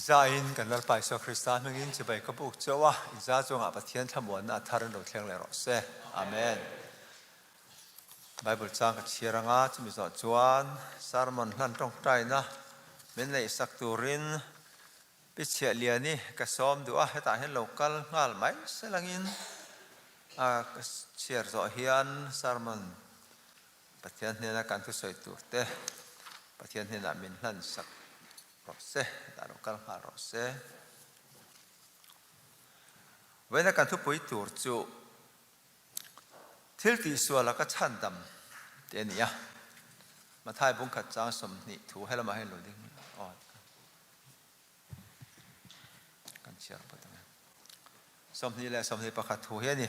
Inzain kan Lalpa Isua Krista hmingin chibai ka buk chauh a, inza chungah Pathian thlamuanna a thar in lo thleng leh rawh se. Amen. Bible chang ka chhiar anga chumi zawh chuan sermon hlan tawngtaina min neihsak turin Pi Chhiahliani ka sawm duh a, hetah hian lo kal nghal mai selangin a ka chhiar zawh hian sermon Pathian hnena kan thusawi tur te Pathian hnenah min hlansak rawh se, hetah lo kal nghal rawh se. Vawiina kan thupui tur chu Thil tihsual a ka chhandam tih a ni a, Mathai bungkhat chang 20 thu helamah hian lo ding aw kan chhiar phawt ang e. 21 thu hi a ni.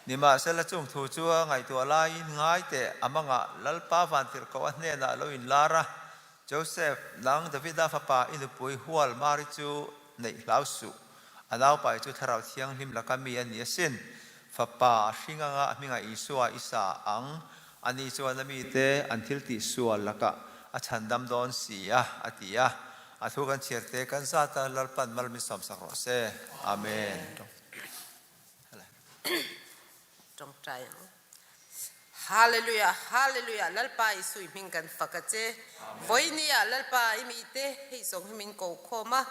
Nimahsela chung thu chu a ngaihtuah laiin ngai teh a mangah Lalpa vantirhkoh a hnenah lo inlar a, Joseph, nang Davida fapa i nupui hual Mari chu neih hlau suh. A naupai chu Thlarau Thianghlim laka mi a ni asin. Fapa a hring anga a hmingah Isua i sa ang. Ani chuan a mite an thil tihsual lakah a chhandam dawn si a, a ti a. A thu kan chhiar te kan zat a, Lalpan mal min sawmsak rawh se. Amen. Tawngtai ang. Hallelujah, Hallelujah, Lalpa i sui hming kan fak a che. Vawinia Lalpa i mite hei zawng hi min ko khawm a,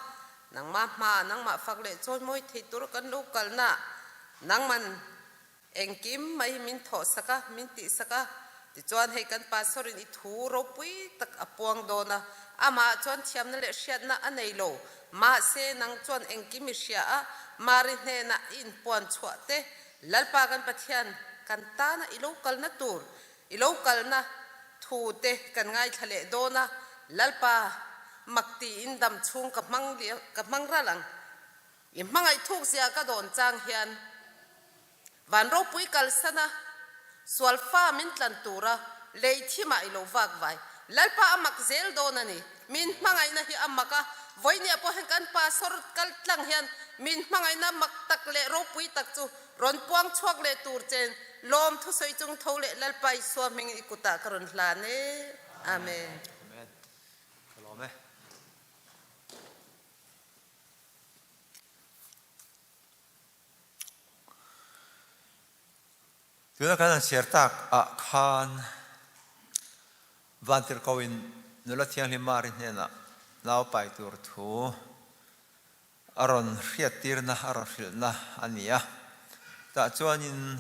nangmah hma, nangmah fak leh chawimawi thei tur kan lo kalna nangman engkim mai hi min thawhsak a, min tihsak a. Tichuan hei kan Pastor-in i thu ropui tak a puang dawn a, amah chuan thiamna leh hriatna a nei lo. Mahse nang chuan engkim i hria a, Mari hnenah i inpuan chhuah te, Lalpa kan Pathian, kan tana i lo kalna tur, i lo kalna thu te kan ngaithla leh dawn a, Lalpa, mak tiin dam chhung ka hmang ka hmang ral ang. I hmangaih thuk zia ka dawn chang hian van ropui kalsana sual fa min tlan tura lei thimah i lo vak vai. Lalpa a mak zel dawn a ni. Min hmangaihna hi a mak a, vawinia pawh hian kan pastor kal tlang hian min hmangaihna mak tak leh ropui tak chu rawn puang chhuak leh tur chen lawm thusawi chung tho leh Lalpa Isua hmingin i kutah ka rawn hlan e. Amen. Amen. Ka lawm e. Tuna kan han chhiar tak ah khan Vantirhkoh in nula thianghlim Mari hnenah nau pai tur thu a rawn hriattirna, a rawn hrilhna a ni a. Tah chuanin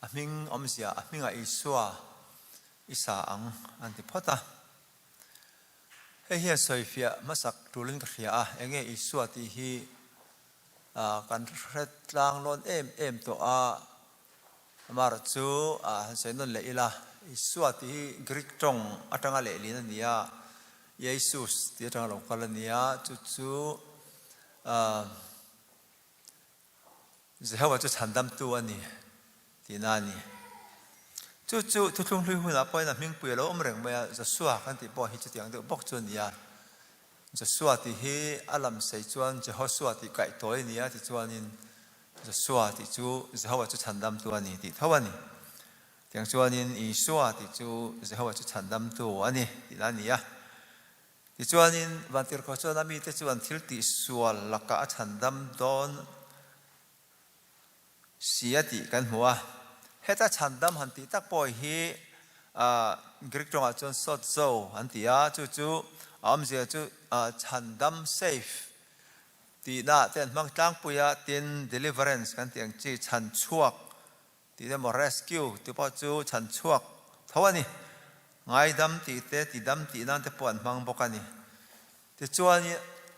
a hming awmzia, a hmingah Isua i sa ang an ti phawt a. Hei hian sawifiah hmasak tulin ka hria a, enge Isua tih hi kan hre tlang lawn em em tawh a, amaherawh chu han sawi nawn leh ila, Isua tih hi Greek tawng atanga lehlin a ni a, Iesous tih atanga lo kal a ni a, chu chu Jehovah chu chhandamtu a ni tihna a ni. Chu chu thuthlung hlui hunah pawhin a hmingpui a lo awm reng mai a, Joshua kan tih pawh hi chutiang deuh bawk chu a ni a. Joshua tih hi a lam sei chuan Jehoshua tih kaih tawi a ni a, tichuanin Joshua tih chu Jehovah chu chhandamtu a ni tih tho a ni. Tiang chuanin Isua tih chu Jehovah chu chhandamtu a ni tihna a ni a. Tichuanin Vantirhkoh chuan a mite chu an thil tihsual lakah a chhandam dawn si a tih kan hmu a. Heta chhandam han tih tak pawh hi Greek tawngah chuan sozo an ti a, chu chu a awmzia chu chhandam, save, tihnaah te an hmang tlangpui a, tin deliverance kan tih ang chi chhanchhuak tih te emaw rescue tih pawh chu chhanchhuak tho a ni. Ngaidam tih te, tidam tih nan te pawh an hmang bawk a ni. Tichuan,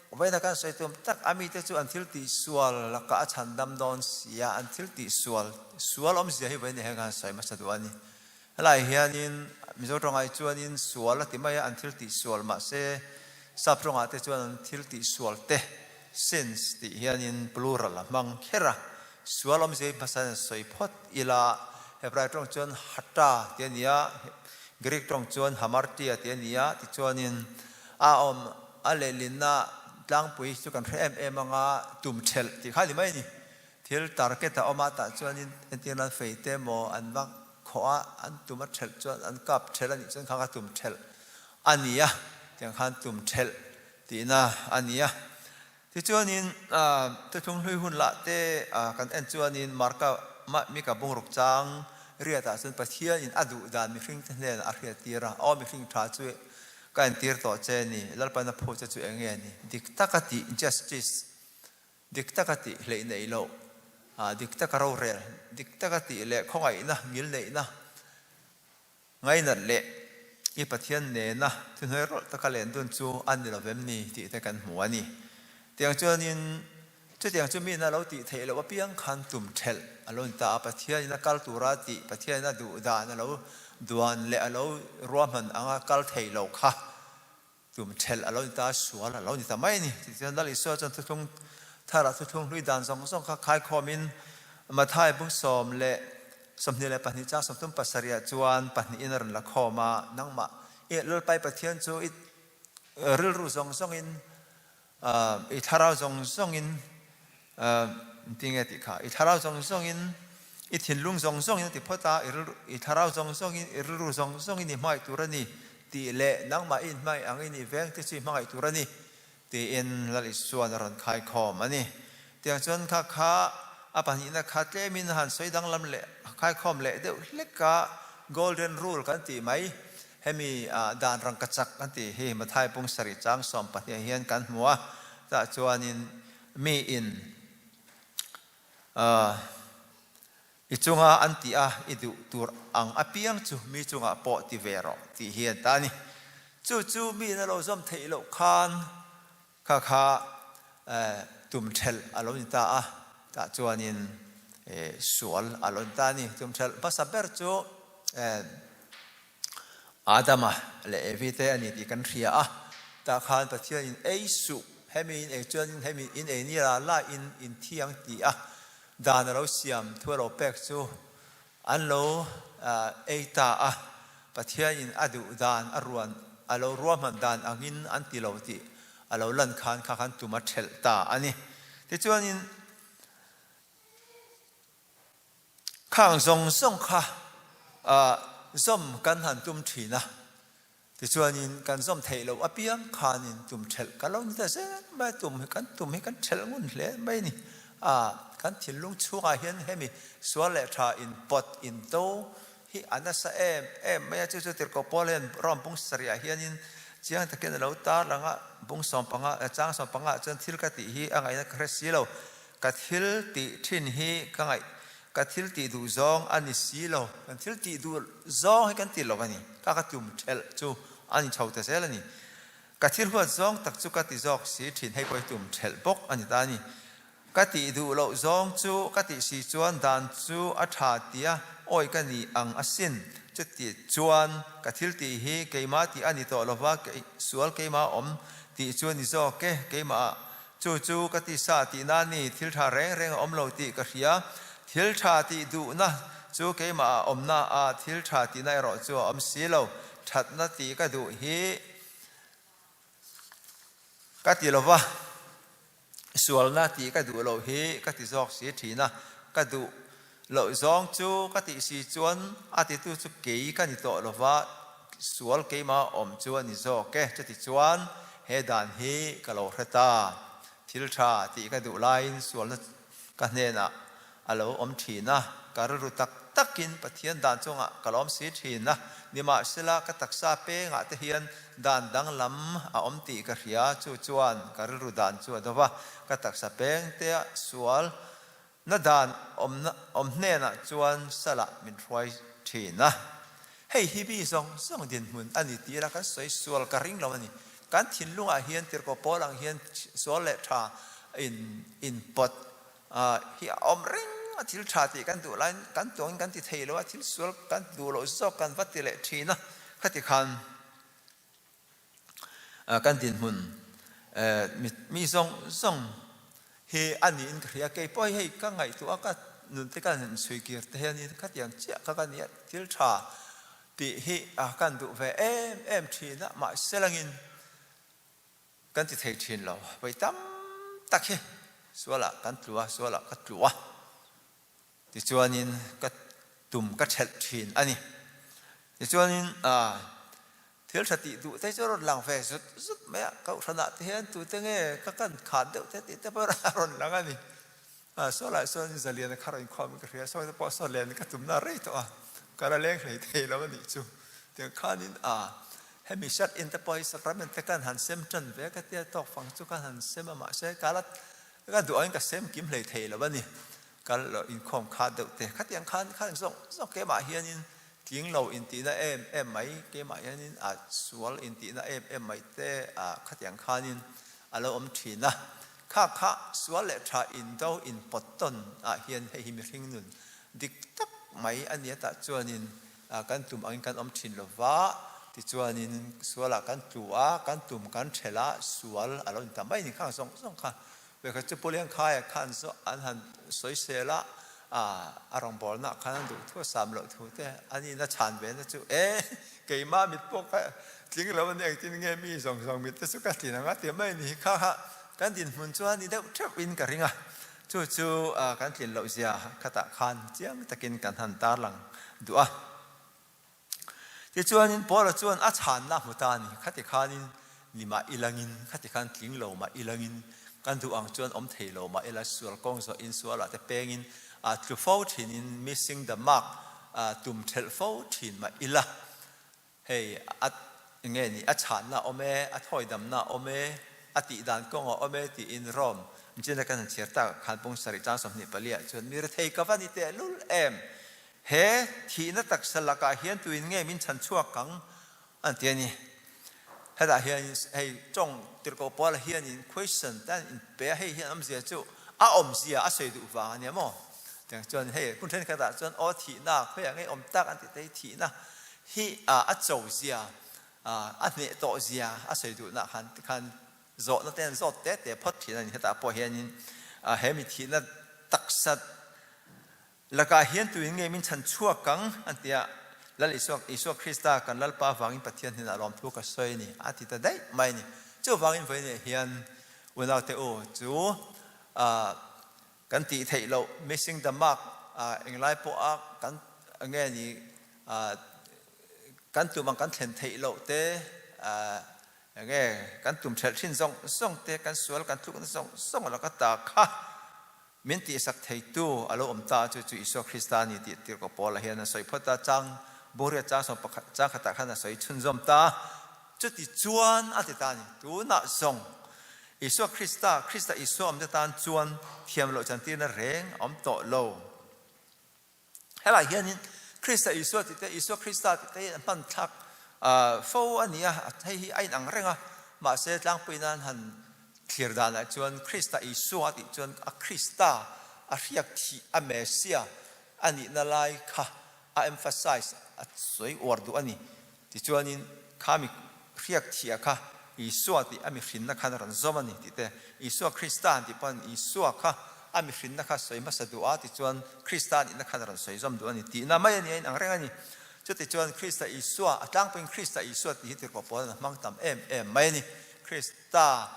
vawiina kan sawi tum tak a mite chu an thil tihsual lakah a chhandam dawn si a, an thil tihsual, sual awmzia hi vawiina hian kan sawi hmasa duh a ni. Helai hianin Mizo tawngah hi chuanin sual a ti mai a, an thil tihsual mahse Sap tawngah te chuan an thil tihsual te, sins, tih hianin plural a hmang kher a. Sual awmzia hi hmasa hian sawi phawt ila, Hebrai tawng chuan hata tih a ni a, Greek tawng chuan hamartia tih a ni a, tichuanin A awm a lehlinna tlangpui chu kan hre em em ang a, tum thelh tih kha a ni mai a ni. Thil target a awm a, tah chuanin entir nan fei te emaw an va khawh a, an tum a thelh chuan an kap thelh a nih chuan kha kha tum thelh a ni a, tiang khan tum thelh tihna a ni a. Tichuanin Thuthlung Hlui hun lah te kan en chuanin Marka Mika bungruk chang riatah chuan Pathianin a duh dan mihring te hnenah a hriattir a, Aw mihring tha chu ka entir tawh che ni, Lalpan a phu che chu eng nge ni? Dik taka tih, justice, dik taka tih hleih neih loh, dik taka rorel, dik taka tih leh khawngaihna, ngilneihna, Ngainat leh i Pathian nena thuhnuai rawlh taka len dun chu a ni lo vem ni tih te kan hmu a ni. Tiang chuanin chutiang chu miin a lo tih theih loh apiang khan tum thelh a lo ni ta a, Pathianin a kal tura tih, Pathianin a duh dan a lo duan leh a lo ruahman anga kal thei lo kha Tum thelh a lo ni ta, sual a lo ni ta mai a ni. Tichuan Lal Isua chuan thuthlung tharah thuthlung hlui dan zawng zawng kha khaikhawmin Mathai bung 12 chang 37 ah chuan pahnihin a rawn la khawm a, Nangmah i Lalpai Pathian chu i rilru zawng zawngin, i thlarau zawng zawngin, Tinge tih kha, i thlarau zawng zawngin, i thinlung zawng zawngin a ti phawt a, i rilru, i thlarau zawng zawngin, i rilru zawng zawngin i hmangaih tur a ni tih leh nangmah i inhmangaih angin i veng te chu i hmangaih tur a ni tiin Lal Isuan a rawn khaikhawm a ni. Tiang chuan kha kha a pahnihna kha tlemin a han sawi danglam leh khaikhawm leh deuh hlek a, Golden Rule kan tih mai, hemi dan rangkachak kan tih hi Mathai pung sarih chang 12 ah hian kan hmu a, tah chuanin Mi in i chunga an tih a, i duh tur ang apiang chu mi chungah pawh ti ve rawh tih hi an ta a ni. Chu chu mi in a lo zawm theih loh khan kha kha tum thelh a lo ni ta a, tah chuanin sual a lo ni ta a ni. Tum thelh hmasa ber chu Adama leh Evi te a ni tih kan hria a, tah khan Pathian in ei suh, hemi in ei chuan hemi in ei ni la la in in thi ang ti a dan a lo siam thu a lo pek chu an lo ei ta a, Pathian in a duh dan a ruan a lo ruahman dan angin an ti lo tih a lo lan khan kha khan tum a thelh ta a ni. Tichuanin. Khang zawng zawng kha zawm kan han tum thin a, tichuanin kan zawm theih loh apiang khanin tum thelh ka lo ni ta zel mai a, tum hi kan tum hi kan thelh ngun hle mai a ni. Kan thinlung chhungah hian hemi sual leh tha inpawt into hi a nasa em em mai a, chu chu Tirhkoh Paul hian Rome bung sarihah hianin chiang takin a lo tar lang a, bung 15 chang 15 ah chuan thil ka tih hi a ngaihna ka hre si lo. Ka thil tih thin hi ka ngaih, ka thil tih duh zawng a ni si lo. Kan thil tih duh zawng hi kan ti lo a ni. Ka ka tum thelh chu a ni chho ta zel a ni. Ka thil huat zawng tak chu ka ti zawk si thin, hei pawh hi tum thelh bawk a ni ta a ni. Ka tih duh loh zawng chu ka tih si chuan dan chu a tha tia awi ka ni ang asin. Chuti chuan ka thil tih hi keimah tih a ni tawh lova, sual keimah awm tih chu a ni zawk e, keimah Chu chu ka ti sa tihna ni, thil tha reng reng a awm lo tih ka hria. Thil tha tih duhna chu keimah a awmna a, thil tha tihna erawh chu a awm si lo. Thatna tih ka duh hi ka ti lo va, sualna tih ka duh loh hi ka ti zawk si thin a. Ka duh loh zawng chu ka tih si chuan a titu chu kei ka ni tawh lo va, Sual keimah awm chu a ni zawk e. Chuti chuan he dan hi ka lo hre ta. Thil tha tih ka duh laiin sualna ka hnenah a lo awm thin a, ka rilru tak takin Pathian dan chungah ka lawm si thin a. Nimahsela ka taksa pengah te hian dan danglam a awm tih ka hria. Chu chuan ka rilru dan chu a do va, ka taksa pengtea sual Na dan awmna awm hnenah chuan salah min hruai thin a. Hei hi mi zawng zawng dinhmun a ni tih ila kan sawi sual ka ring lo a ni. Kan thinlungah hian tirhkoh pawl ang hian sual leh tha in inpawt hi a awm reng a, thil tha tih kan duh laiin kan tuangin kan ti thei lo a, thil sual kan duh loh zawk kan va ti leh thin a, khati khan Kan dinhmun mi zawng zawng hi a niin ka hria. Kei pawh hi hei ka ngaihtuah a, ka nun te ka han chhui kir te hian khatiang chiah kha ka nia, thil tha tih hi kan duh ve em em thin a, mahse langin kan ti thei thin lo. Vawi tam tak hi sualah kan tlu a, sualah ka tlu a. Tichuanin ka tum ka thelh thin a ni. Tichuanin. Thil tha tih duh te chu a rawn lang ve zut zut mai a, kohhranah te hian tute nge ka kan khat deuh te tih te pawh a rawn lang a ni. Saw lai sawn zalian a kha rawn inkhawm in ka hria, sawi te pawh saw len ka tumna rei tawh a, ka la leng hlei thei lo a nih chu. Tiang khanin a hemi shut in te pawh hi sacrament te kan han sem tan ve ka tia tawk fang chu kan han sem a mahse ka la ka duh angin ka sem kim hlei thei lo a ni. Kal lo inkhawm khat deuh te khatiang khan khan zawng zawng keimah hianin tling lo intihna em em mai keimah hianin a sual intihna em em mai te a khatiang khanin a lo awm thin a. Kha kha sual leh tha indo inpawt tawn ah hian hei hi mihring nun dik tak mai a nia tah chuanin kan tum angin kan awm thin lo va, tichuanin sualah kan tlu a, kan tum kan thelh a, sual a lo ni ta mai ni khang zawng zawng kha. Vekhat chu Pu Lengkhaia khan zawh an han sawisel a, a rawngbawlna khan an duh thu a sam loh thu te a nihna chhan ve na chu e, keimah mit pawh kha tling lo a ni, engtin nge mi zawng zawng mit te chu ka tlin ang a ti mai a ni hi kha kha kan dinhmun chuan ni deuh theuh in ka ring a, chu chu kan tlin loh zia khatah khan chiang takin kan han tarlang duh a. Tichuanin Paula chuan a chhanna a hmu ta a ni. Khati khanin ni mah ilangin, khati khan tling lo mah ilangin, kan duh ang chuan awm thei lo mah ila, sual kawng zawhin sualah te pengin a tlu fo thinin missing the mark tum thelh fo thin mah ila, hei a nge ni a chhanna a awm e, a thawidamna a awm e, a tihdan kawng a awm e tiin Rome Mchina kan han chhiar tak khan pung sarih chang 24 ah chuan mi rethei ka va ni tehlul em? He thihna taksa lakah hian tuin nge min chhan chhuak ang? an ti a ni. Hetah hian hei tawng tirhkoh Paula hianin question te an inpe a, hei hian awmzia chu a awmzia a sawi duh vang a nia maw? Tiang chuan hei hun thenkhatah chuan aw thihna khawiah nge awm tak an tih te hi thihna hi a chozia a hneh tawhzia a sawi duhna khan tikhan zawhna te an zawt te te phawt thin a ni. Hetah pawh hianin he mi thihna taksa Lakah hian tuin nge min chhan chhuak ang? an ti a. Lal Isua, Isua Krista kan Lalpa avangin Pathian hnenah lawmthu ka sawi a ni, a ti ta daih mai a ni. Chuvangin vawiinah hian unaute u chu kan tih theih loh, missing the mark, englai pawha kan nge ni kan tum ang kan thlen theih loh te, enge kan tum ṭhelh ṭhin zawng zawng te, kan sual kan tlukna zawng zawng laka ta kha Min tihsak theitu a lo awm ta a, chu chu Isua Krista a ni tih Tirhkoh Paula hian a sawi phawt a, chang Bawhriat chang sawm pakhat chang khatah khan a sawi chhunzawm ta a, chuti chuan a ti ta a ni. Tunah zawng Isua Krista, Krista Isua awmte tan chuan thiam loh chantirna reng a awm tawh lo. Helai hianin Krista Isua tih te, Isua Krista tih te hi an hman thlak fo a ni a, hei hi a inang reng a, mahse tlangpui nan han thlir danah chuan Krista Isua tih chuan a Krista, a hriak thih, a Messiah a nihna lai kha a emphasize, a sawi uar duh a ni. Tichuanin khami hriak thih ah kha Isua tih a mihrinna khan a rawn zawm a ni tih te, Isua Krista han tih pawn Isua kha a mihrinna kha sawi hmasa duh a tichuan Krista nihna khan a rawn sawi zawm duh a ni tihna mai a ni a inang reng a ni. Chutichuan Krista Isua, a tlangpuiin Krista Isua tih hi tirhkoh pawl an hmang tam em em mai a ni. Krista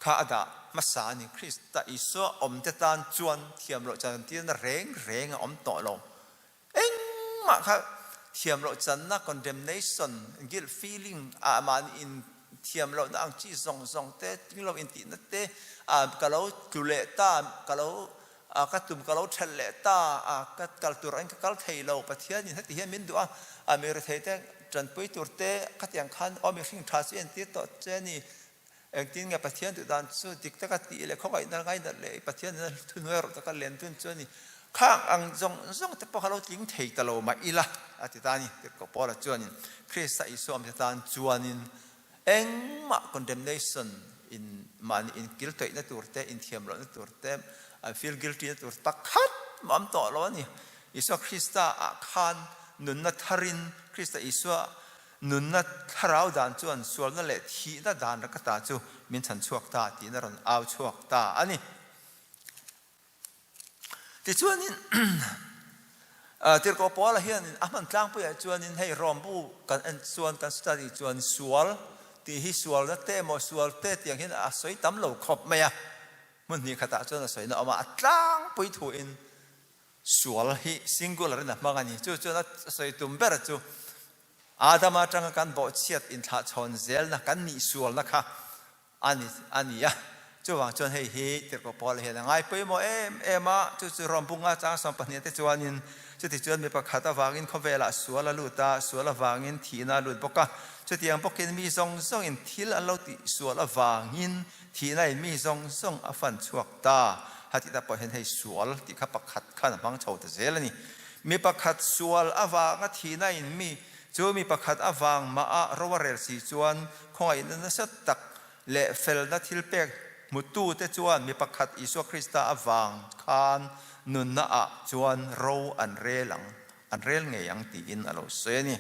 kha a dah hmasa a ni. Krista Isua awmte tan chuan thiam loh chantirna reng reng a awm tawh lo. Engmah kha thiam loh channa, condemnation, guilt feeling, ah mahni in thiam lohna ang chi zawng zawng te, ting lo intihna te, ah ka lo tlu leh ta, ka lo ah ka tum ka lo thelh leh ta, ah ka kal tur angin ka kal thei lo, Pathianin heti hian min duh a, ah mi rethei te tanpui tur te khatiang khan aw mihring tha chu entir tawh che a ni, Engtin nge Pathian duh dan chu dik taka tih leh khawngaihna ngainat leh Pathian nena thuhnuai rawh taka len dun chu a ni. Khang ang zawng zawng te pawh kha lo tling thei ta lo mah ila, a ti ta a ni. Tirhkoh Paula chuanin Krista Isua awmte tan chuanin engmah condemnation in mahni inkil tawihna tur te, inthiam lohna tur te, feel guilty na tur pakhat mah awm tawh lo a ni. Isua Krista ah khan nunna tharin Krista Isua Nunna thlarau dan chuan sualna leh thihna dan rak ata chu min chhan chhuak ta tiin a rawn au chhuak ta a ni. Tichuanin Tirhkoh Paula hianin a hman tlangpuiah chuanin hei Rom bu kan en chuan kan study chuan sual tih hi sualna te emaw sual te tiang hian a sawi tam lo khawp mai a. Hmun hnih khatah chuan a sawina awm a, a tlangpui thuin sual hi singular in a hmang a ni. Chu chuan a sawi tum ber chu. Adama atanga kan bawhchhiat inthlahchhawn zelna kan nihsualna kha a ni a ni a. Chuvang chuan hei hi Tirhkoh Paula hian a ngai pawimawh em em a, chu chu Rom bunga chang 12 te chuanin chuti chuan mi pakhat avangin khawvelah sual a lut a, sual avangin thihna a lut bawk a. Chutiang bawkin mi zawng zawngin thil an lo tih sual avangin thihna in mi zawng zawng a fan chhuak ta. Hati tak pawh hian hei sual tih kha pakhat khan a hmang chho ta zel a ni. Mi pakhat sual avanga thihna in mi Chu mi pakhat avang mah a ro a rel si chuan khawngaihna nasa tak leh felna thilpek hmutute chuan mi pakhat Isua Krista avang khan nunna ah chuan ro an rel ang, an rel ngei ang tiin a lo sawi a ni.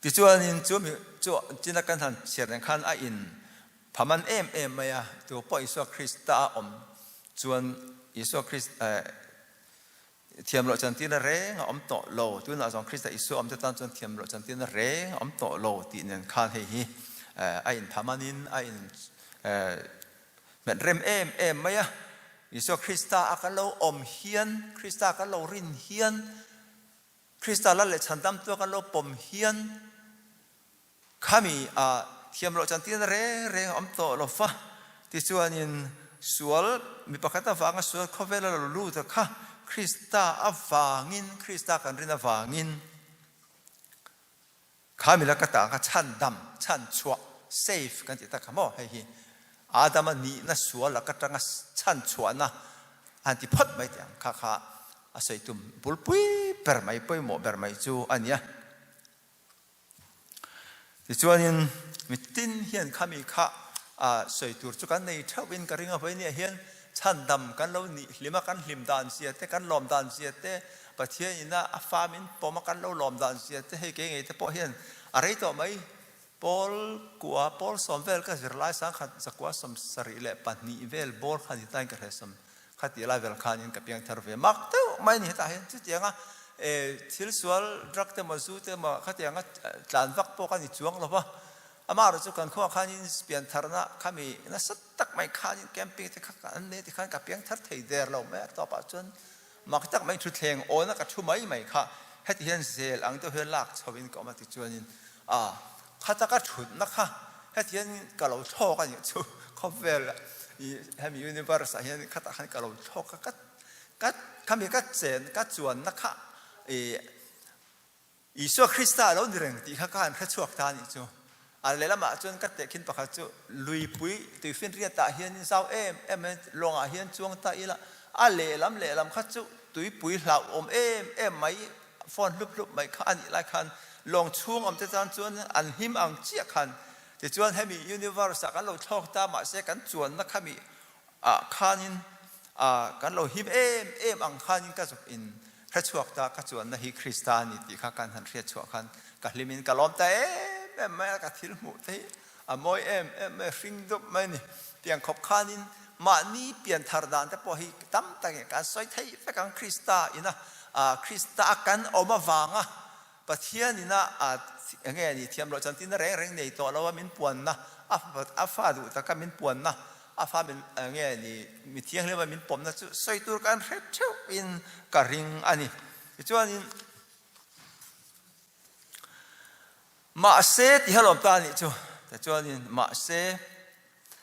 Tichuanin chu mi chu china kan han chhiar reng khan a in phaman em em mai a, tu pawh Isua Krista a awm chuan Isua Krist eh Thiam loh chantirna reng a awm tawh lo. Tunah zawng Krista Isua awmte tan chuan thiam loh chantirna reng a awm tawh lo tih nen khan hei hi a inphamanin a in hmet rem em em mai a. Isua Krista a kan lo awm hian, Krista kan lo rin hian, Krista lal leh chhandamtu a kan lo pawm hian, Khami ah thiam loh chantirna reng reng a awm tawh lo fa. Tichuanin sual mi pakhat avanga sual khawvel a lo lut a kha Krista avangin, Krista kan rin avangin khami laka ta kha chhandam, chhanchhuah, save kan tih tak kha maw hei hi Adama nihna sual laka tanga chhanchhuahna han ti phawt mai teh ang kha kha a sawi tum bulpui ber mai pawimawh ber mai chu a nia. Tichuanin mitin hian khami kha sawi tur chu kan nei theuhin ka ring a, vawinia hian chhandam kan lo nih hlim a, kan hlim dan zia te, kan lawm dan zia te, Pathian ina a fa min pawm a kan lo lawm dan zia te, hei kei ngei te pawh hian a rei tawh mai. Pawl kua, pawl sawm vel ka zir lai sangkhat zakua 72 vel bawr kha ni tain ka hre sawm Khatih lai vel khanin ka piang thar ve mak deuh mai a ni. Hetah hian chutianga thil sual drug te emaw zu te emaw khatianga tlan vak pawh ka ni chuang lo va. Amaherawhchu kan khuaah khanin pian tharna khami nasa tak mai khanin camping te kha an nei tikhan ka piang thar thei der lo mai a. Tawpah chuan mak tak mai thutthleng awna ka thu mai mai kha heti hian zel ang deuh hian lak chhoin ka awm a tichuanin a khata ka thutna kha heti hian ka lo thlawk a nih chu khawvel i hemi universe ah hian khatah khan ka lo thlawk a ka ka khami ka chen ka chuanna kha i Isua Krista a lo ni reng tih kha ka han hrechhuak ta a nih chu. A lehlamah chuan ka tehkhin pakhat chu luipui tuifinriat ah hian zau em em mai lawngah hian chuang ta ila a lehlam lehlam kha chu tuipui hlauhawm em em mai phone hlup hlup mai kha a nih lai khan lawng chhung awm te tan chuan an him ang chiah khan tichuan hemi universe ah kan lo thlawk ta mahse kan chuanna khami ah khanin ah kan lo him em em ang khanin ka zuk in hrechhuak ta ka chuanna hi Krista a ni tih kha kan han hriatchhuah khan ka hlim in ka lawm ta em em mai a ka thil hmuh te hi A mawi em em mai, hring dup mai a ni. Tiang khawp khanin mahni pian thar dan te pawh hi tam takin kan sawi thei vek ang. Krista ina, Krista a kan awm avanga Pathian ina eng nge ni thiam loh chuan tina reng reng nei tawh lo a min puanna, a fa duh taka min puanna, a fa min eng nge ni mi thianghlim a min pawmna chu sawi tur kan hre theuhin ka ring a ni. Tichuanin. Mahse ti halawm ta anih chu tichuanin mahse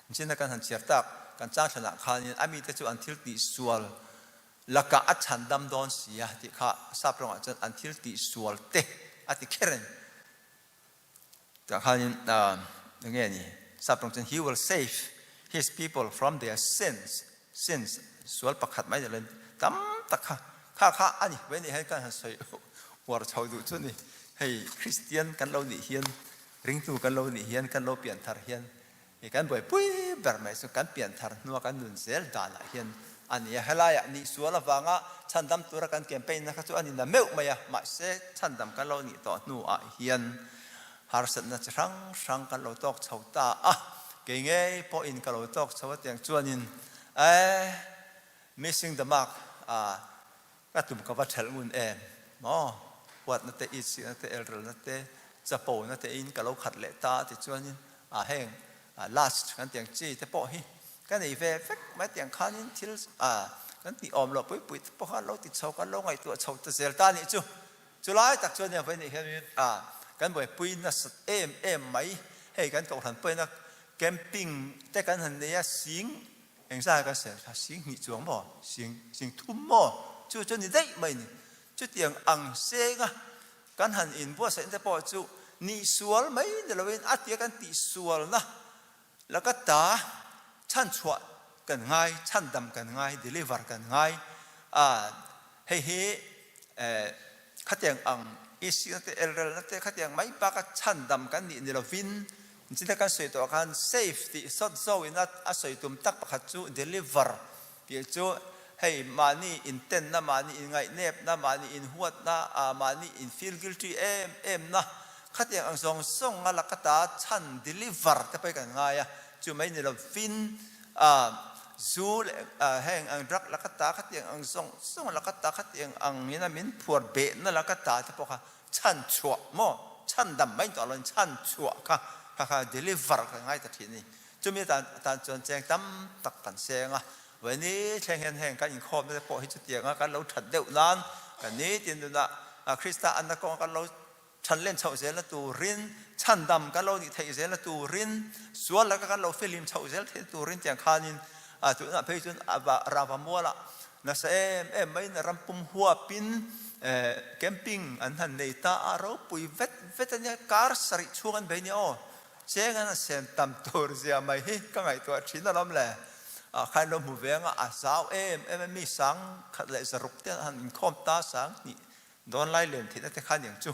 nichin kan han chhiar tak kan chang thlanah khanin a mite chu an thil tih sual lakah a chhandam dawn si a tih kha sap rawngah chuan an thil tih sual te a ti kher a ni. Tah khanin enge ni sap rawng chuan he will save his people from their sins sins sual pakhat mai ni loin tam tak kha kha kha a ni vei nih hian kan han sawi uar chho duh chu ni hei Kristian kan lo nih hian ringtu kan lo nih hian kan lo pian thar hian i kan buaipui ber mai chu kan pian thar hnua kan nun zel danah hian a ni a helaiah nih sual avanga chhandam tura kan campaign na kha chu a ni na meuh mai a mahse chhandam kan lo nih tawh hnuah hian harsatna chi hrang hrang kan lo tawk chho ta a, kei ngei pawhin ka lo tawk chho a tiang chuanin eh missing the mark ah ka tum ka va thelh ngun em maw huatna te itsikna te elrelna te chapona te in ka lo khat leh ta a ti chuanin ah heng last kan tiang chi te pawh hi ka nei ve vek mai tiang khanin thil ah kan tih awm loh pui pui te pawh kha an lo ti chho kan lo ngaihtuah chho ta zel ta nih chu. Chulai tak chuan nia vawiin hian kan buaipui nasat em em mai. Hei kan kohhran pawhin a camping te kan han nei a, sing engzah kan ser kha sing hnih chuang maw, sing sing thum maw chu chu ni daih mai ni. Chutiang ang senga kan han inbuatsaihna te pawh chu nihsual mai ni loin a tia kan tihsualna Laka ta chhanchhuah kan ngai, chhandam kan ngai, deliver kan ngai a, hei hi khatiang ang isina te elrelna te khatiang mai baka chhandam kan nih ni lovin chita kan sawi tawh khan save tih sawt zo in a sawi tum tak pakhat chu deliver tih chu hei mahni intenna, mahni inngaihnepna, mahni inhuatna, mahni in feel guilty em em na khatiang ang zawng zawng a laka ta chhan deliver te pawh hi kan ngai a, chu mai ni lovin zu leh heng ang drug laka ta khatiang ang zawng zawng laka ta khatiang angin a min phuar behna laka ta te pawh kha chhan chhuah maw chhan dam mai tawh lovin chhan chhuah kha kha kha deliver kan ngai ta thin a ni. Chumi atan atan chuan cheng tam tak kan seng a, vawiini thleng hian heng kan inkhawmna te pawh hi chutianga kan lo that deuh nan kan nitin nunah Krista anna kawnga kan lo thanlen chhoh zelna turin, chhandam kan lo nih theih zelna turin, sual laka kan lo filim chhoh zel theihna turin tiang khanin tunah phei chuan rava mualah nasa em em maiin rampum huapin camping an han nei ta a, ropui vet vet a nia, kar sarih chhung an bei nia aw. Cheng an sem tam tur zia mai hi ka ngaihtuah thin alawm le. Ah khan lo hmu ve anga a zau em em a mi sang khat leh zaruk te an han inkhawm ta sang hnih dawn lai lem theihna te kha aniang chu.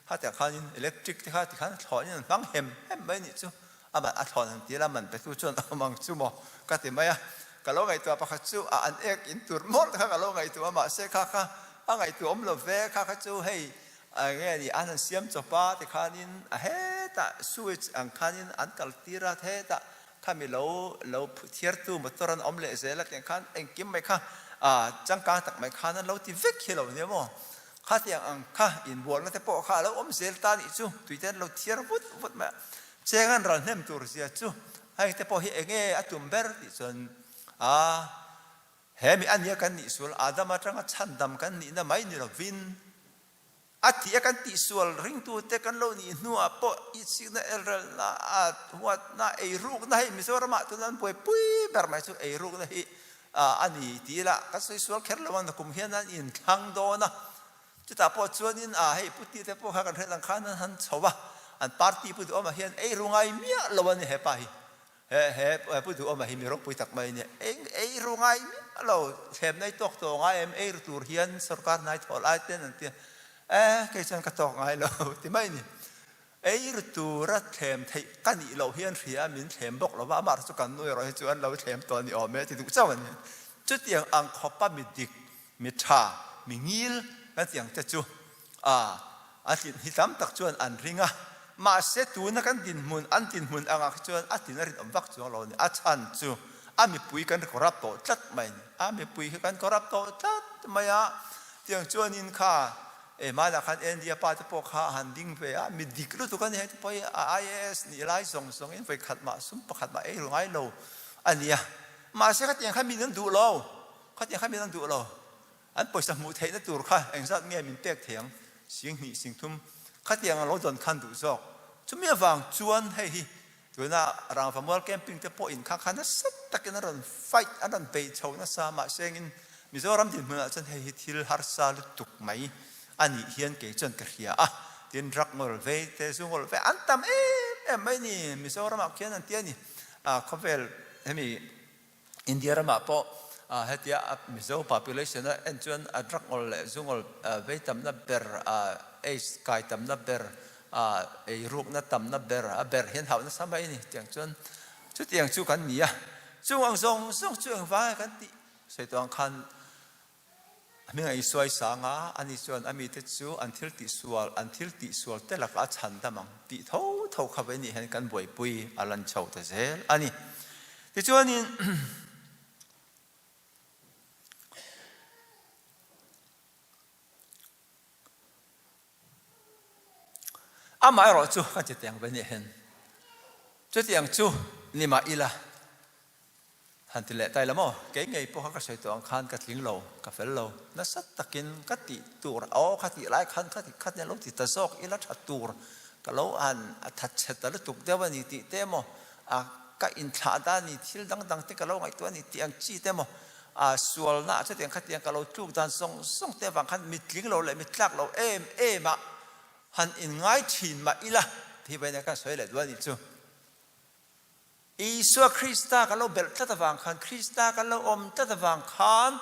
Khatiang khanin electric te kha tikhan a thlawhin an hmang hem hem mai anih chu. A man a thlawn han ti la man petu chuan a awm ang chu maw ka ti mai a. Ka lo ngaihtuah pakhat chu a an ek in tur mawlh kha ka lo ngaihtuah a mahse kha kha a ngaihtuah awm lo ve kha kha chu hei Enge a nih an han siam chawp a tikhanin a hetah switch ang khanin an kal tir a hetah khami lo lo thiartu motor an awm leh zel a tiang khan engkim mai kha ah changkang tak mai khan an lo ti vek hi lo nia maw khatiang ang kha inbualna te pawh kha a lo awm zel ta nih chu tuite an lo thiar vut vut mai a cheng an ral hnem tur zia chu hei te pawh hi enge a tum ber tih chuan ah He mi a nia kan nih sual Adam atanga chhandam kan nihna mai ni lovin a tih a kan tihsual ringtute kan lo nih hnuah pawh itsikna, elrelna, huatna, eirukna hei Mizoramah tuna an buaipui ber mai chu eirukna hi a ni ti ila kan sawi sual kher lo a nakum hian an inthlang dawn a chutah pawh chuanin hei puti te pawh kha kan hriat ang khan an han chho a an party pu duhawmah hian eiru ngai miah lo a ni hepa hi. He he Pu Duhawma hi mi ropui tak mai a nia. Eng ei ru ngai miah lo, thlem nei tawk tawh ngai em, ei ru tur hian sorkar hnai thaw lai ten an ti a, e kei chuan ka tawk ngai lo ti mai a ni. Ei ru tura thlem theih ka nih loh hian hria min thlem bawk lo va, amah chu kan nu erawh hi chu an lo thlem tawh a ni awm e ti duh chauh a ni. Chutiang ang khawpa mi dik, mi tha, mi ngil kan tih ang te chu a a tlin hi tam tak chuan an ring a, mahse tuna kan dinhmun an dinhmun angah khi chuan a tin a rinawm vak chuang lo a ni. A chhan chu a mipui kan corrupt tawh tlat mai a ni. A mipui khi kan corrupt tawh tlat mai a, tiang chuanin kha hmanah khan India pa te pawh kha a han ding ve a, mi dik lutuk a ni hei te pawh hi a IAS nih lai zawng zawngin vawikhat mah sum pakhat mah ei ru ngai lo a ni a, mahse khatiang kha min an duh lo, khatiang kha min an duh lo. An pawisa hmuh theihna tur kha engzat nge min pek thei ang? Singhnih, singthum khatiang a lo dawn khan duh zawk. Chumi avang chuan hei hi tuna Rangvamual camping te pawh in kha kha nasa takin a rawn fight, a rawn bei chho nasa mahse engin Mizoram dinhmunah chuan hei hi thil harsa lutuk mai a nih hian kei chuan ka hria a. Tin drug ngawl vei te, zu ngawl vei an tam em em mai ni Mizoramah khian an ti a ni. Khawvel hemi India ramah pawh hetia Mizo population a en chuan a drug ngawl leh zu ngawl vei tamna ber, aids kai tamna ber, eirukna tamna ber a ber hian hauh nasa mai a ni. Tiang chuan chutiang chu kan ni a, chung ang zawng zawng chu engvanga kan tih sawi tawh ang khan A hming a Isuai sang a, ani chuan a mite chu an thil tihsual, an thil tihsual te lakah a chhan dam ang tih tho tho kha vei nih hian kan buaipui a lan chho ta zel a ni. Tichuanin Amaherawh chu kan chutiang vei nih hian chutiang chu ni mah ila. Han ti leh ta ila maw? Kei ngei pawh kha ka sawi tawh ang khan ka tling lo, ka fel lo. Nasa takin ka tih tur aw kha tih lai khan kha ti khat nia lo ti ta zawk ila tha tur ka lo han a that chhe ta lutuk deuh a ni tih te maw, a ka inthlah dan ni thil dang dang te ka lo ngaihtuah a ni tih ang chi te maw, a sualna ah chutiang khatiang ka lo tluk dan zawng zawng te avang khan mitling lo leh mittlak lo em em ah han inngai thin mah ila tih vawiin ah kan sawi leh duh a nih chu. Isua Krista kan lo belh tlat avang khan, Krista kan lo awm tlat avang khan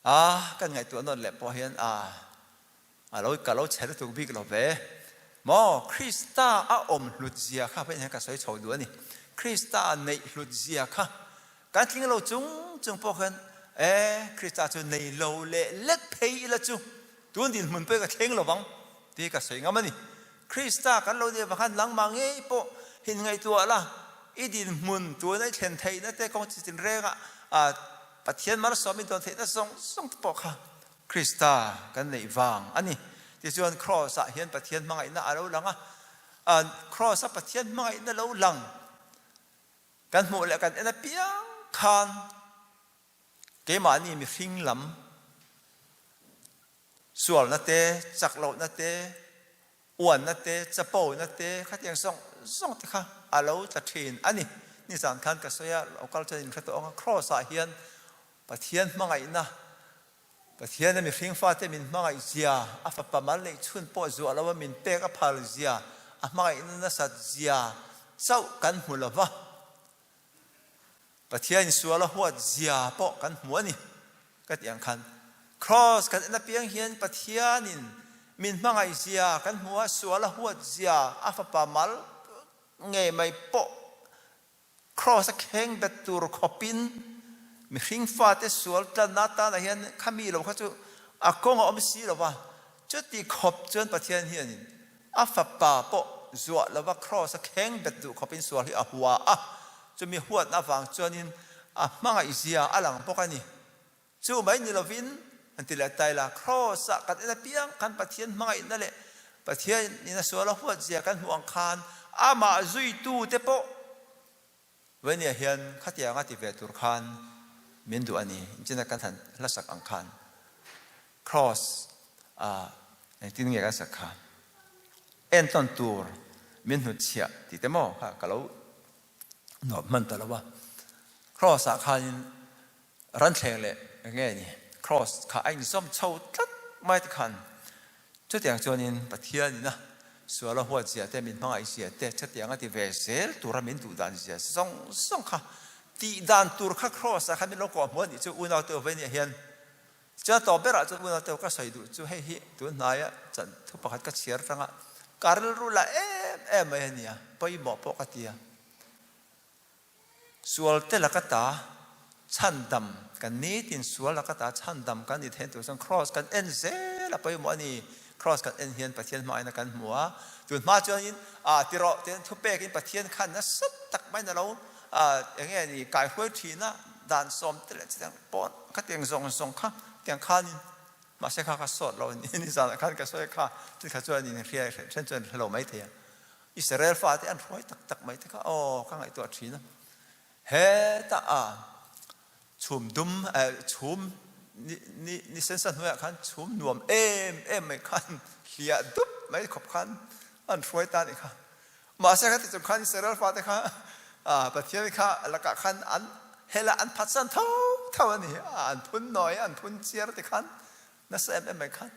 a kan ngaihtuah nawn leh pawh hian a a lo ka lo chhe lutuk bik lo ve. Maw Krista a awm hlut zia kha pawhin hian ka sawi chho duh a ni. Krista neih hlut zia kha kan tling lo chung chung pawh khan e Krista chu nei lo leh lek phei ila chu tun dinhmun pawh hi ka thleng lo vang tih ka sawi ngam a ni. Krista kan lo nih avang khan nangmah ngei pawh hin ngaihtuah la, i dinhmun tuna i thlen theihna te kawng chi tinrengah Pathian malsawm i dawn theihna zawng zawng te pawh kha Krista kan neih vang a ni. Tichuan Kraws ah hian Pathian hmangaihna a lo lang a, Kraws a Pathian hmangaihna lo lang kan hmuh leh kan en apiang khan keimahni mihring lam Sualna te, chak lohna te, uanna te, chapona te, khatiang zawng zawng te kha a lo tla thin a ni. Nizan khan ka sawi a, lo kal chuan in hre tawh ang a, Kraws ah hian Pathian hmangaihna, Pathian a mihring fate min hmangaih zia, a fapa mal neih chhun pawh zuah lo a min pek a phal zia, a hmangaihna nasat zia chauh kan hmu lo va. Pathian sual a huat zia pawh kan hmu a ni ka tih ang khan Kraws kan en apiang hian Pathianin min hmangaih zia kan hmu a, sual a huat zia a fapa mal ngei mai pawh Kraws a kheng bet tur khawpin mihring fate sual tlanna atana hian khami lo kha chu a kawng a awm si lo va, chuti khawp chuan Pathian hianin A fapa pawh zuah lova kraws a kheng bet duh khawpin sual hi a hua a, chumi huatna avang chuanin a hmangaihzia a lang bawk a ni. Chu mai ni lovin, an ti leh ta ila, kraws-ah kan en apiang khan Pathian hmangaihna leh Pathianin a sual a huatzia kan hmuh ang khan amah zuitute pawh Vania hian khatianga ti ve tur khan min duh a ni, inchina kan han hlasak ang khan Kraws ah engtin nge kan sak kha entawn tur min hnutchhiah tih te maw kha ka lo nuam hman ta lo a, Kraws ah khanin Ranthleng leh nge ni Kraws kha a inzawm chho tlat mai te khan chutiang chuanin Pathianin a sual a huat zia te, min hmangaih zia te chutiang a ti ve zel tura min duh dan zia zawng zawng kha tih dan tur kha Kraws ah khan min lo kawh hmuh a nih chu unau te Uvenia hian chuan tawp berah chuan unau te ka sawi duh chu hei hi tun hnaia chan thu pakhat ka chhiar atanga ka rilru la em em mai a nia pawimawh pawh ka ti a. Sual te laka ta chhandam kan nitin sual laka ta chhandam kan ni thein tur chuan Kraws kan en zel a pawimawh a ni. Kraws kan en hian Pathian hmaina kan hmu a, tun hma chuanin ah ti rawh tiin thupekin Pathian khan nasa tak maiin a lo ah eng nge ni kaihruai thin a, dan sawm te leh chutiang pawh khatiang zawng zawng kha tiang khanin mahse kha ka sawt lo a ni. Nizanah khan ka sawi kha chukha chuan in hria then chuan hre lo maithei a. Israel fate an hruai tak tak mai te kha aw ka ngaihtuah thin a. Hetah a chhum dum chhum ni ni ni sensa hnuaiah khan chhum nuam em em mai khan hliah dup mai khawp khan an hruai ta nih kha. Mahse kha ti chung khan Israel fate kha Pathian kha lakah khan an hela an phatsan tho tho a ni. An phun nawi an phun chiar te khan nasa em em mai khan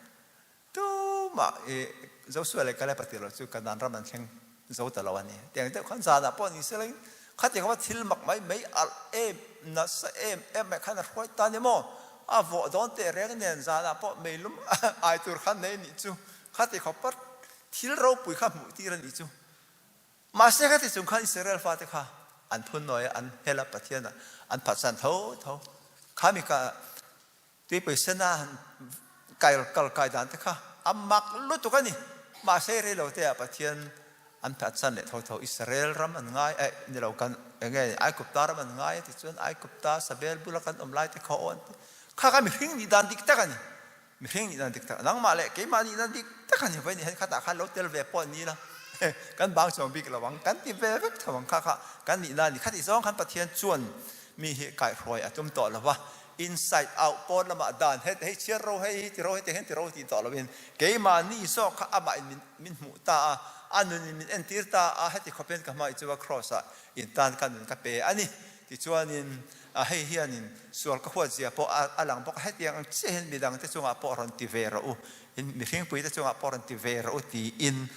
Tumah i Joshua leh Caleb a tir lo chu Kanaan ram an thleng zo ta lo a ni. Tiang deuh khan zanah pawh ni selain khatiang kha thil mak mai mai alh em nasa em em mai khan a hruai ta ni maw? A vawh dawn teh reng nen zanah pawh meilum ai tur khan nei nih chu khati khawpa thil ropui kha hmuh tir a nih chu. Mahse khati chung khan Israel fate kha an phun nawi a, an hel a, Pathian ah an phatsan tho tho. Khami ka Tuipui sena han kai kal kai dan te kha a mak lutuk a ni. Mahse rei lo te ah Pathian an phatsan leh tho tho Israel ram an ngai eh ni lo kan eng nge Aigupta ram an ngai a ti chuan Aigupta Sabel bula kan awm lai te kha aw an ti. Kha kha mihring nih dan dik tak a ni. Mihring nih dan dik tak nangmah leh keimah nih dan dik tak a ni. Vawiin hian khatah khan lo tel ve pawh ni la. Kan bang chuang bik lo ang, kan ti ve vek tho ang kha kha kan nihna a ni. Khatih zawng khan Pathian chuan mi hi kaihhruai a tum tawh lo va, inside out pawn lamah dan heti hei chhiar ro hei hi ti ro heti hian ti ro tih tawh loin keimahni zawk kha amah in min min hmuh ta a, a nun in min entir ta a, heti khawp hian ka hmaih chu a cross ah in tan ka nun ka pe a ni. Tichuanin hei hianin sual ka huat zia pawh a lang bawk a, hetiang ang chiah hian midangte chungah pawh rawn ti ve rawh u, in mihringpuite chungah pawh rawn ti ve rawh u tiin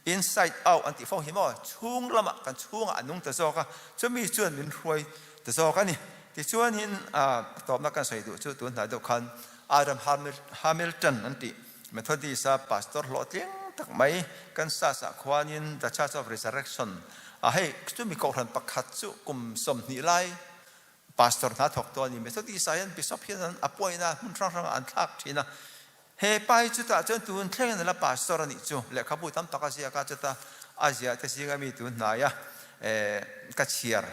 inside out an tih fo hi maw, chhung lamah kan chhungah a nung ta zawk a, chumi chuan min hruai ta zawk a ni. Tichuanin a tawpna kan sawi duh chu tun hnai deuh khan Adam Hamilton an tih Methodist-a pastor hlawhtling tak mai Kansas-ah khuanin The Church of Resurrection a hei chumi kohhran pakhat chu kum 20 lai pastor hna thawk tawh a ni. Methodist-ah hian bishop hian an appoint a, hmun hrang hrangah an thlak thin a. He pa hi chutah chuan tun thlengin a la pastor a nih chu. Lehkhabu tam tak a ziak a, chuta a ziah te zinga mi tun hnaia ka chhiar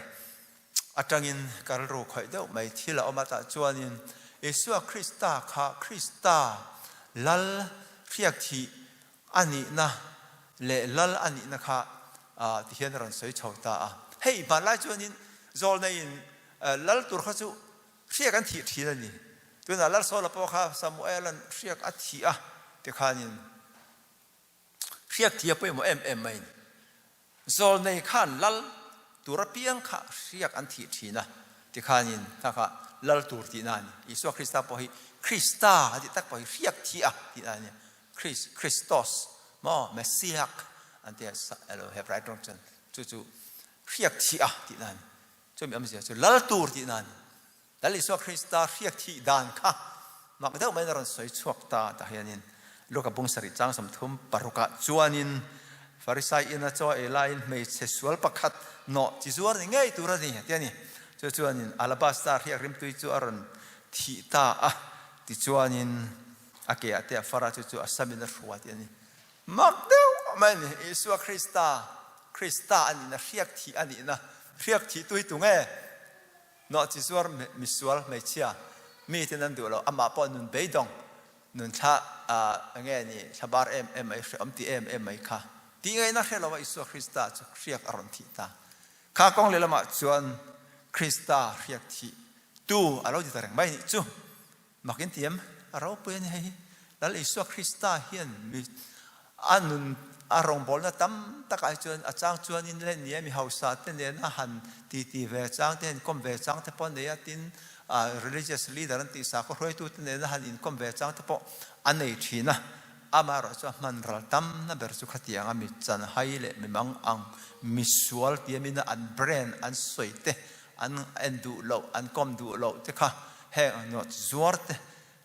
Atangin ka rilru khawih deuh mai thil a awm a, tah chuanin Isua Krista kha Krista Lal hriak thih a nihna leh Lal a nihna kha ti hian a rawn sawi chho ta a. Hei hmanlai chuanin zawlneiin Lal tur kha chu hriak an thih thin a ni. Tunah Lal Saula pawh kha Samuela'n hriak a thih a tikhanin Hriak thih a pawimawh em em mai a ni. Zawlnei khan lal tur apiang kha hriak an thih thin a, tikhanin kha kha lal tur tihna a ni. Isua Krista pawh hi Krista a tih tak pawh hi hriak thih a tihna a ni. Christ, Christos, maw Messiah an ti a, elo Hebrai tawng chuan chu chu hriak thih a tihna a ni. Chumi awmzia chu lal tur tihna a ni. Lal Isua Krista hriak thih dan kha mak deuh maiin a rawn sawi chhuak ta tah hianin Luka bung sarih chang 36 ah chuanin Farisai ina chaw ei laiin hmeichhe sual pakhat nawh chi zuar ni ngei tur a ni a ti a ni. Chu chuanin alabasta hriak rimtui chu a rawn thih ta a, tichuanin a ke ah te a far a, chu chu a samin a hrua tih a ni. Mak deuh mai a ni. Isua Krista, Krista a nihna, hriak thih a nihna, hriak thih tu hi tunge? Nawhchi zuar misual hmeichhia mi ten an duh lo, amah pawh nun beidawng, nun thla enge ni thlabar em em mai, hreawm ti em em mai kha tih ngaihna hre lo a Isua Krista chu hriak a rawn thih ta. Kha kawng lehlamah chuan Krista hriak thih tu a lo ti ta reng mai nih chu. Mak in tiam a ropui a ni hei hi. Lal Isua Krista hian mi a nun a rawngbawlna tam takah hi chuan a chang chuanin leh nia mi hausa te nena han titi ve chang te, han kawm ve chang te pawh a nei a, tin religious leader an tih sakhaw hruaitu te nena han inkawm ve chang te pawh a nei thin a. Amaherawh chu a hman ral tamna ber chu khatianga mi chanhai leh mi mang ang mi sual tiamina an brand an sawi te An en duh loh, an kawm duh loh te kha heng ang nawt zuar te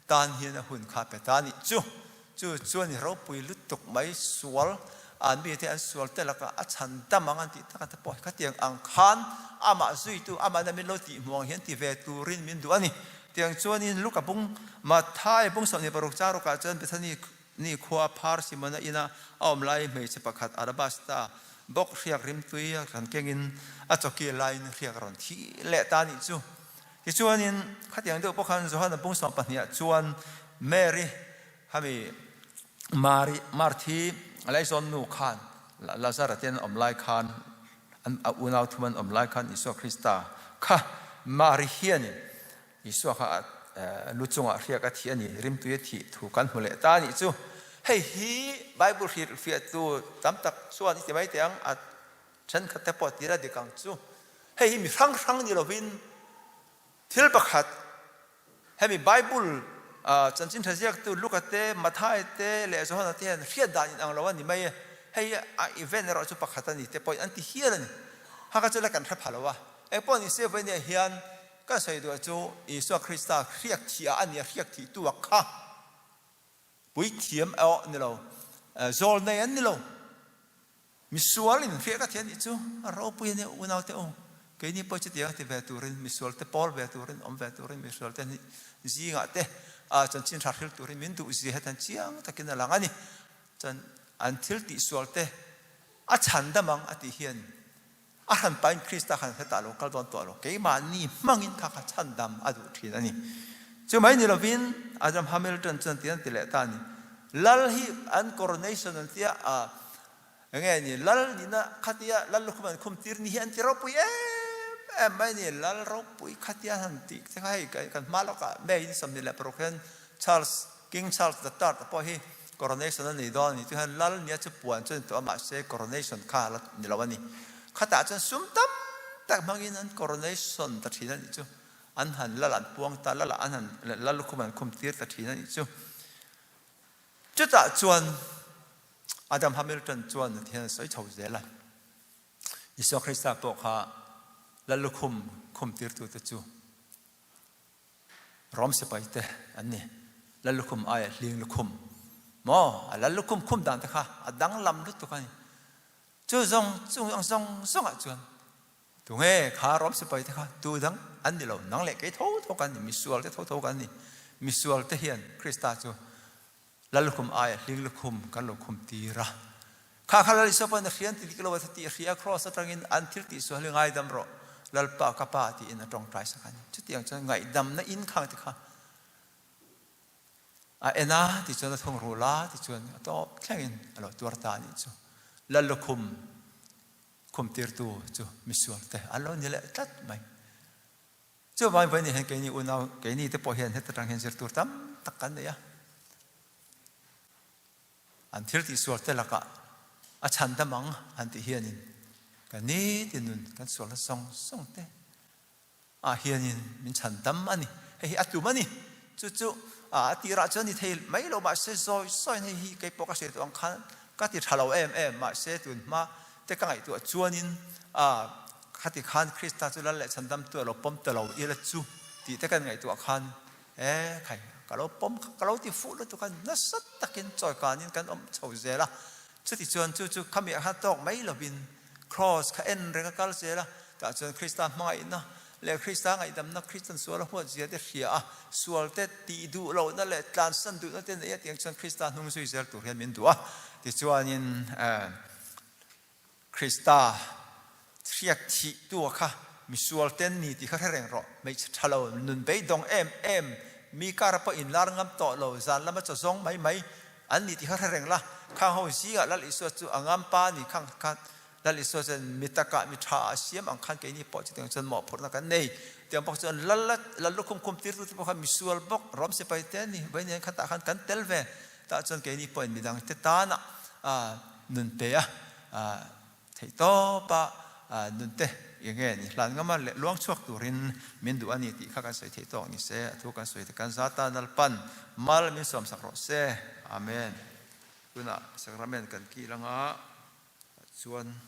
tan hian a hun kha pe ta a nih chu. Chu chuan i ropui lutuk mai sual an mite an sual te lakah a chhan dam ang an tih taka te pawh hi khatiang ang khan amah zuitu amahna min lo tih hmuh ang hian ti ve turin min duh a ni. Tiang chuanin Luka bung Matthai bung 26 cha rukah chuan Bethany Ni khua phar Simona ina a awm lai hmeichhe pakhat alabasta bawk hriak rimtui a rawn kengin a chawki laiin hriak a rawn thih leh ta a nih chu. Tichuanin khatiang deuh pawh khan Johana bung 12 ah chuan Mary hami Mari Marthi laizawn nu khan Lazara te an awm lai khan an a unau thum an awm lai khan Isua Krista kha Mari hianin Isua kha lu chungah hriak a thih a ni, rimtui a thih thu kan hmu leh ta a nih chu. Hei hi Bible hrilhfiahtu tam tak chuan i ti mai teh ang, a thenkhat te pawh tir a dik ang chu. Hei hi mi hrang hrang ni lovin thil pakhat hemi Bible chanchin tha ziaktu Luka te, Matthai te leh Johana te hian hriat dan inang lo a ni mai e. Hei hi a event erawh chu pakhat a ni te pawhin an ti hial a ni. Haka chu la kan hre pha lo a. Engpawh ni se vawinia hian Ka sawi duh chu Isua Krista hriak thih ah a nia hriak thih tu a kha puithiam erawh ni lo, zawl nei an ni lo. Misual in hriak a thian nih chu a ropui a nia unau te u. Keini pawh chutiang a ti ve turin misual te pawl ve turin awm ve turin misual te zingah te chanchin tha hril turin min duh zia hetan chiang takin a lang a ni. Chuan an thil tihsual te a chhan dam ang a tih hian A hranpain Krista khan hetah lo kal dawn tawh lo, keimahni hmangin kha kha chhandam a duh thin a ni. Chumai ni lovin Adam Hamilton chuan ti an ti leh ta a ni. Lal hi an coronation an tia a, Enge ni lal nihna khatia lal lukhum an khum tir ni hi an ti ropui em em mai a ni. Lal ropui khatia han tih te kha hei kan hma lawkah May ni 26 hian Charles, King Charles the Third a pawh hi coronation a nei dawn a ni. Chuan hian lal nia chu puan chu a ni tawh a, mahse coronation kha la ni lo a ni. Khatah chuan sum tam tak hmangin an coronation ta thin a nih chu. An han lal an puang ta, lal ah an han lal lukhum an khum tir ta thin a nih chu. Chutah chuan Adam Hamilton chuan ti hian a sawi chho zel a, Isua Krista pawh kha lal lukhum khum tirtute chu Rom sipai te an ni. Lal lukhum aia hling lukhum maw? A lal lukhum khum dan te kha a danglam lutuk a ni. Chu zawng chung ang zawng zawngah chuan tunge kha Rom sipai te kha tu dang an ni lo. Nang leh kei tho tho kan ni, misual te tho tho kan ni. Misual te hian Krista chu Lal lukhum aia hling lukhum kan lo khum tir a. Kha kha Lal Isua pawhin a hrian ti dik lo a tih a hria, Kraws atangin an thil tih sual hi ngaidam rawh, Lalpa ka Pa tiin a tawngtai sak a ni. Chutiang chuan ngaihdamna in khang te kha a en a, tichuan a thung rul a, tichuan a tawp thlengin a lo tuar ta a nih chu. Lal lukhum khum tirtu chu misual te an lo ni leh tlat mai. Chuvangin vawiin hian keini unau, keini te pawh hian heta tang hian zir tur tam tak kan nei a. An thil tihsual te lakah a chhan dam ang an tih hianin ka nitin nun kan sualna zawng zawng te ah hianin min chhan dam a ni. Hei hi a tum a ni. Chu chu a tirah chuan ni thei mai lo mahse zawi zawiin hei hi kei pawh ka hriat duh ang khan ka ti tha lo em em mahse tun hma te ka ngaihtuah chuanin a khati khan Krista chu lal leh chhandamtu a lo pawm ta lo ila chu tih te kan ngaihtuah khan e khai ka lo pawm kha ka lo ti fuh lutuk a nasa takin chawikanin kan awm chho zel a chuti chuan chu chu khami ah khan tawk mai lovin Kraws kha en reng a kal zel a tah chuan Krista hmangaihna leh Krista ngaihdamna Kristian sual a huat zia te hria a sual te tih duh lohna leh tlansan duhna te nei a tiang chuan Krista hnung zui zel tur hian min duh a tichuanin Krista hriat thih tu kha misual ten ni tih kha hre reng rawh. Hmeichhe tha lo, nun beidawng em em, mi kara pawh inlar ngam tawh lo, zan lama chaw zawng mai mai an ni tih kha hre reng la. Khang ho zingah Lal Isua chu a ngam pa ni khang khan Lal Isua chuan mi takah mi tha a siam ang khan keini pawh chutiang chuan mawhphurhna kan nei. Tiang bawk chuan Lal Lal lukhum khum tirtu te pawh kha misual bawk, Rom sipai te an ni, vawiin khatah khan kan tel ve. Tah chuan keini pawhin midangte tana nun pe a, theihtawpa nunte enge ni hlan ngama leh luang chhuak turin min duh a ni tih kha kan sawi theih tawk ni se, a thu kan sawi te kan za tan Lalpan mal min sawmsak rawh se. Amen. Tunah Sacrament kan kil anga chuan.